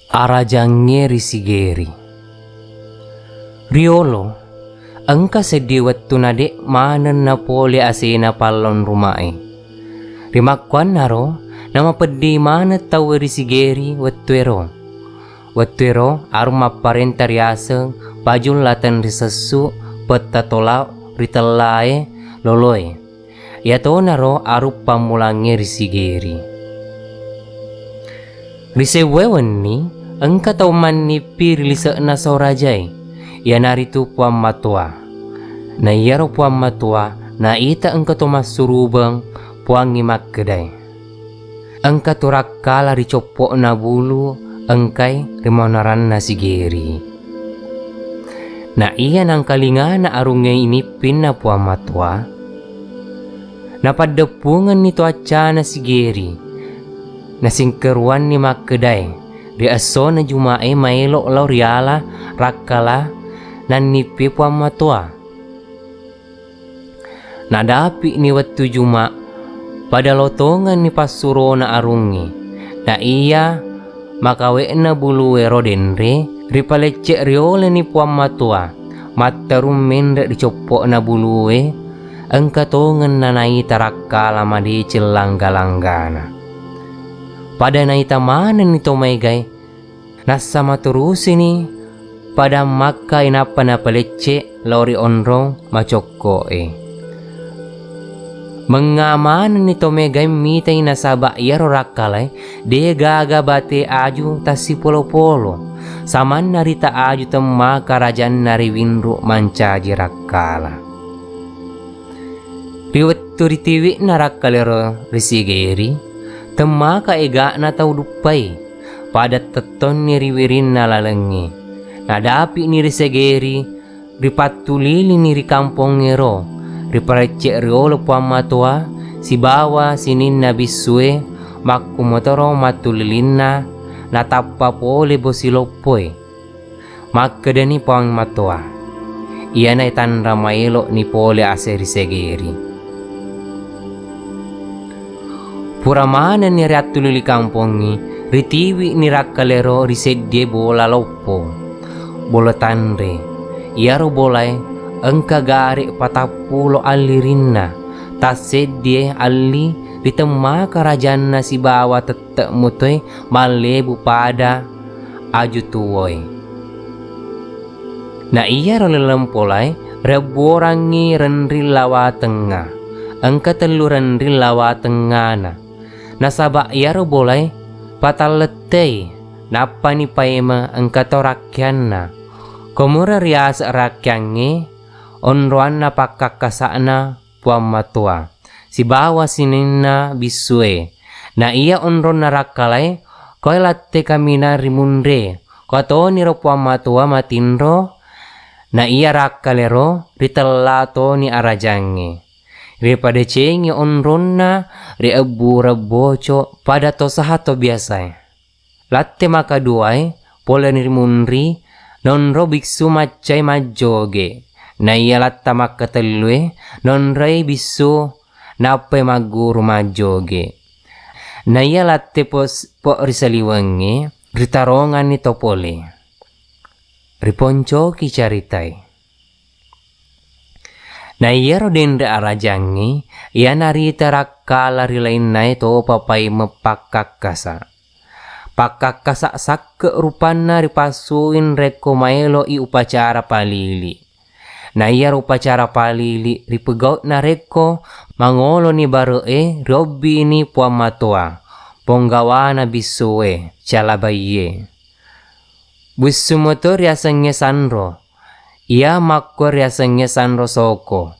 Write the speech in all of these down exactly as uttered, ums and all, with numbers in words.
Arajangnge ri Sigeri. Riolo, engka seddi wettu nadé' maneng napolé aséna pallong rumaé. Rimakkuannaro, namapeddi maneng tauwé ri Sigeri wettuéro. Wettuéro arung mapparénta riaseng Pajung Lateng Risessu Petta Tola' ri Tellaé Loloé. Iyatonaro arung pammulangngé ri Sigeri. Ri séuwaé wenni, engka tau mannippi ri lise'na saorajaé, iyanaritu Puang Matoa. Na iyaro Puang Matoa naita engka to massurubeng, Puangngi makkedaé, "Engka tu rakkala ri coppo'na bulu engkai ri maonaranna Sigeri." Na iya nangkalingana arungngé inippinna Puang Matoa, napaddeppungenni to accana Sigeri, nasingkeruanni makkedaé, ri essona Juma'é maélo lao riala rakkala nannippi Puang Matoa. Nadapi'ni wettu Juma', pada lotongenni passurona arungngé. Na iya makawé'na buluéro dénré, ripaléccé' riolani Puang Matoa, matterung ménré' ri coppo'na bulué, engka tongenna naita rakkala madécéng langga-langgana. Pada naita manenni to maégaé, nassa maturusini padang makkai nappa napaléccé' lao ri onrong macokko'é. Mengnga manenni to maégaé mitai nasaba' iyaro rakkalaé dé' gaga baté aju tassipolo-polo, samanna rita aju temmaka rajanna ri winru' mancaji rakkala. Ri wettu ritiwi'na rakkaléro ri Sigeri, temmaka éga'na tau duppai, pada tettonni ri wirinna lalengngé. Nadapi'ni ri Sigeri, ripattulilini ri kampongngéro, riparéccé' riolo Puang Matoa sibawa sininna bissué, makkumotoro mattulilinna natappa polé bosi loppoé. Makkedani Puang Matoa, iyanaé tanra maélo'ni polé asé ri Sigeri. Pura manenni riattulili kampongngé, ritiwi'ni rakkaléro ri séddié bola loppo, bola tanré. Iyaro bolaé engka garé' patappulo allirinna, tasséddié alli ritemmaka rajanna sibawa tette' mutoé mallébu pada aju tuwoé. Na iyaro laleng polaé riabbuorangngi renring lawa tengnga. Engka tellu renring lawa tengngana. Nasaba' iyaro bolaé patallettéi, nappani paimeng engka to rakkéanna. Komura riaseng rakkéangngé, onroanna pakkakkasa'na Puang Matoa, sibawa sininna bissué. Na iya onronna rakkalaé, koé latté kaminang rimunré, kotoniro Puang Matoa matinro, na iya rakkaléro ritella toni arajangngé. Ripadécéngi onronna riébbu-rébboco pada to saha to biasaé. Latté makaduwaé poléni ri munri, nonro bissu maccai majjogé. Na iya latta makkatellué, nonroi bissu nappai magguru majjogé. Na iya latté pos-, po ri saliwengngé, ritaronganni to polé. Riponcoki caritaé. Na iyaro dénré arajangngé, iyanarita rakkala ri lainnaé topa paimeng pakkakkasa. Pakkakkasa sakke' rupanna ripassuwing rékko maélo'i upacara palili. Na iyaro upacara palili ripegau' narékko mangoloni bare'é riobbini Puang Matoa, ponggawana bissué, calabaiyé. Bissu moto riasengngé sanro, iya makko riasengngé sanro soko.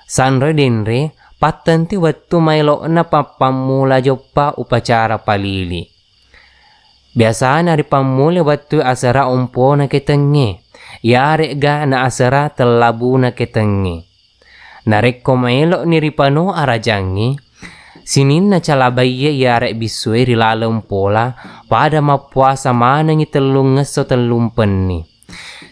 Sanroé dénré, pattenti wettu maélo'na pappammula joppa upacara palili. Biasana ripammulai wettu asera ompona kétengngé, iyaré'ga naasera tellabuna kétengngé. Narékko maélo'ni ripano arajangngé, sininna calabaiyé iyaré'ga bissué ri laleng pola, pada mappuasa manengngi tellungngesso tellumpenni.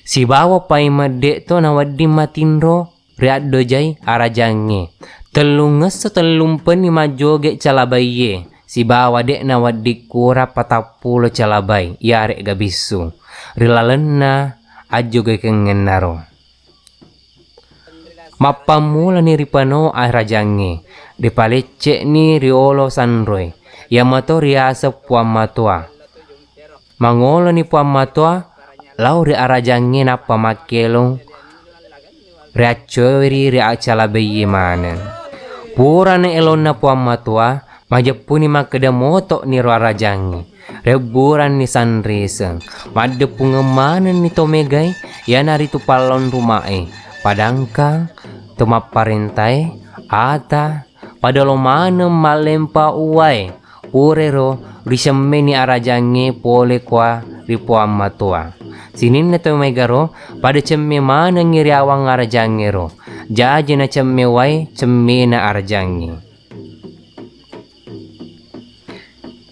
Sibawa paimeng dé'to nawedding matinro, riaddojai arajangngé. Tellungngesso tellumpenni majjogé calabaiyé, sibawa de'na wedding kura patappulo calabai iyare'ga bissu ri lalenna ajjogekengngennaro. Mappammulani ripano arajangnge, ripalecce'ni riolo sanroe, iamato riaseng Puang Matoa. Mangoloni Puang Matoa lao ri arajangnge nappa makkelong riaccori ri acalabaiye maneng. Purana elonna Puang Matoa, majeppuni makkeda moto'niro arajangnge. Rebburanni sanreseng, maddeppungeng manenni to megae, iyanaritu pallong rumae, padangkang, to mapparentae, ata, pada lo maneng mallempa uwae. Purero ricemmeni arajangnge pole kua ri Puang Matoa. Sininna to megaro pada cemme manengngi riawang arajangngero. Jaji nacemme wae cemmena arajangnge.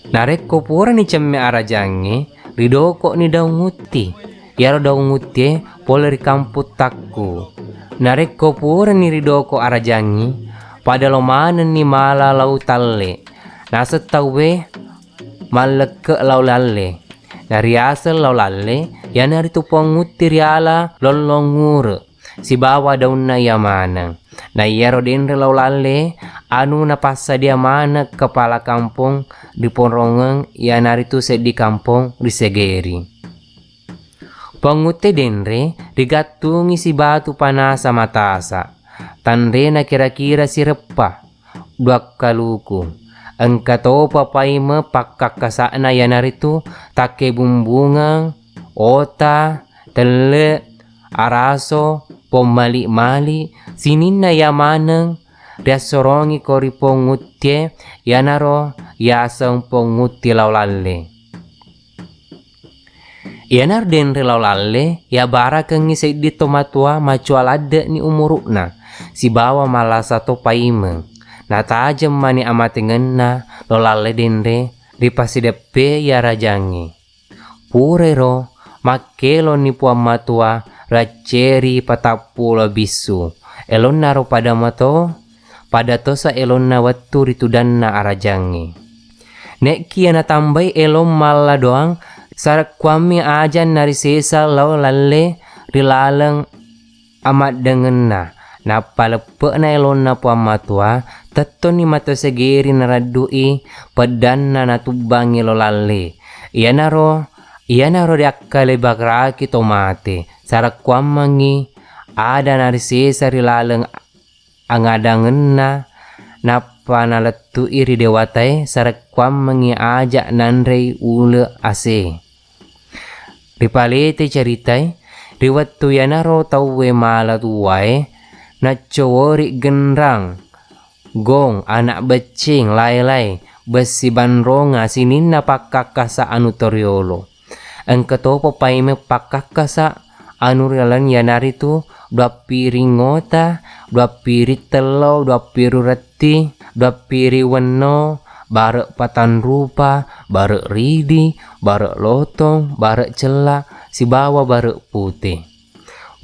Narekko purani cemme arajangnge, ridoko'ni daung utti. Iyaro daung uttie pole ri kampung Takku. Narekko purani ridoko arajangngi, pada lo manenni mala lao talle. Naseng tauwe mallekke lao lalle. Nariaseng lao lalle, iyanaritu pong utti riala lollong ure sibawa daunna iya maneng. Na iyaro denre lao lalle, anu napassadia maneng kepala kampong ri Porongeng, iyanaritu seddi kampong ri Segeri. Pong utte denre rigattungi sibatu panasa matasa, tanrena kira-kira sireppa, duakkaluku. Engka topa paime pakkakkasa'na, iyanaritu takkebumbungeng, ota, telle, araso, pommali-mali, sininna iya maneng riassorongi ko ri pong uttie, iyanaro yaseng pong utti lao lalle. Iyanaro denre lao lalle, yabarakengngi seddi tomatoa macua ladde'ni umuru'na, sibawa malasa to paimeng. Natajeng mani amatengenna lo lalle denre ripasideppe iya arajangnge. Purairo makkelonni Puang Matua racceri patappulo bissu. Elonnaro pada mato, pada tosa elonna wettu ri tudanna arajangnge. Ne'ki iya natambai elong malla doang, sarekkuammi aja narisesa lao lalle ri laleng amaddengenna. Nappa leppe'na elonna Puang Matua, tettonni mato Segeri naraddu'i peddanna natubbangngi lo lalle. Iyanaro, iyanaro riakkalebaraki to mate, sarekkuammengngi ada narisesa ri laleng angadangenna, nappa nalettu'i ri dewatae, sarekkuammengngi aja nanrei ule ase. Ripalete ceritae, ri wettu iyanaro tauwe mala tuwae, naccowori genrang, gong, anak beccing, lae-lae, bessi banronga sininna pakkakkasa anu toriolo. Engka topa paimeng pakkakkasa anu ri laleng iyanaritu duappiring ota, duappiring tello, duappiring retti, duappiring wenno, bare patang rupa, bare ridi, bare lotong, bare cella, sibawa bare pute.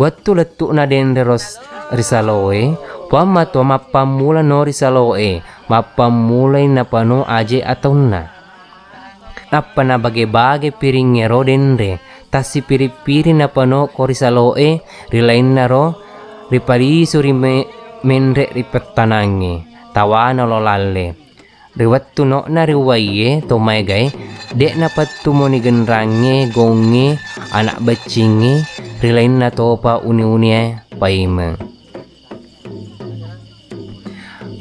Wettu lettu'na denre ros-, ri saloe, Puang Matua mappammula no ri saloe, mappammulai napano aje ataunna. Nappa nabage-bage piringngero denre, tassipiring-piring napano ko ri saloe, ri lainnaro ripalisu ri me-, menre ri pettanangnge, tawana lo lalle. Ri wettu no'na ri uwaiye to maegae, de'na pettu moni genrangnge, gongnge, anak beccingnge, ri lainna topa uni-unie paimeng.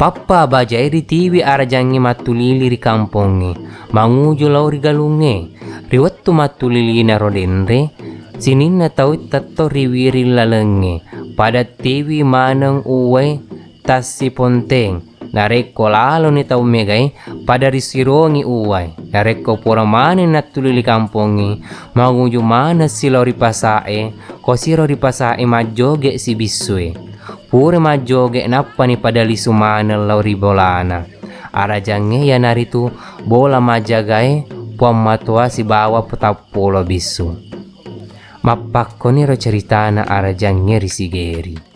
Pappa bajae ritiwi arajangnge mattulili ri kampongnge, manguju lao ri galungnge. Ri wettu mattulilinaro denre, sininna tau tetto ri wiring lalengnge, pada tiwi maneng uwai tassiponteng. Narekko laloni tau megae, pada risirongi uwai. Narekko pura maneng nattulili kampongnge, manguju maneng silao ri pasae, ko siro ri pasae majjoge sibissue. Pura majjoge nappani pada lisu maneng lao ri bolana. Arajangnge iyanaritu bola majjagae Puang Matua sibawa patappulo bissu. Mappakkoniro ceritana arajangnge ri Sigeri.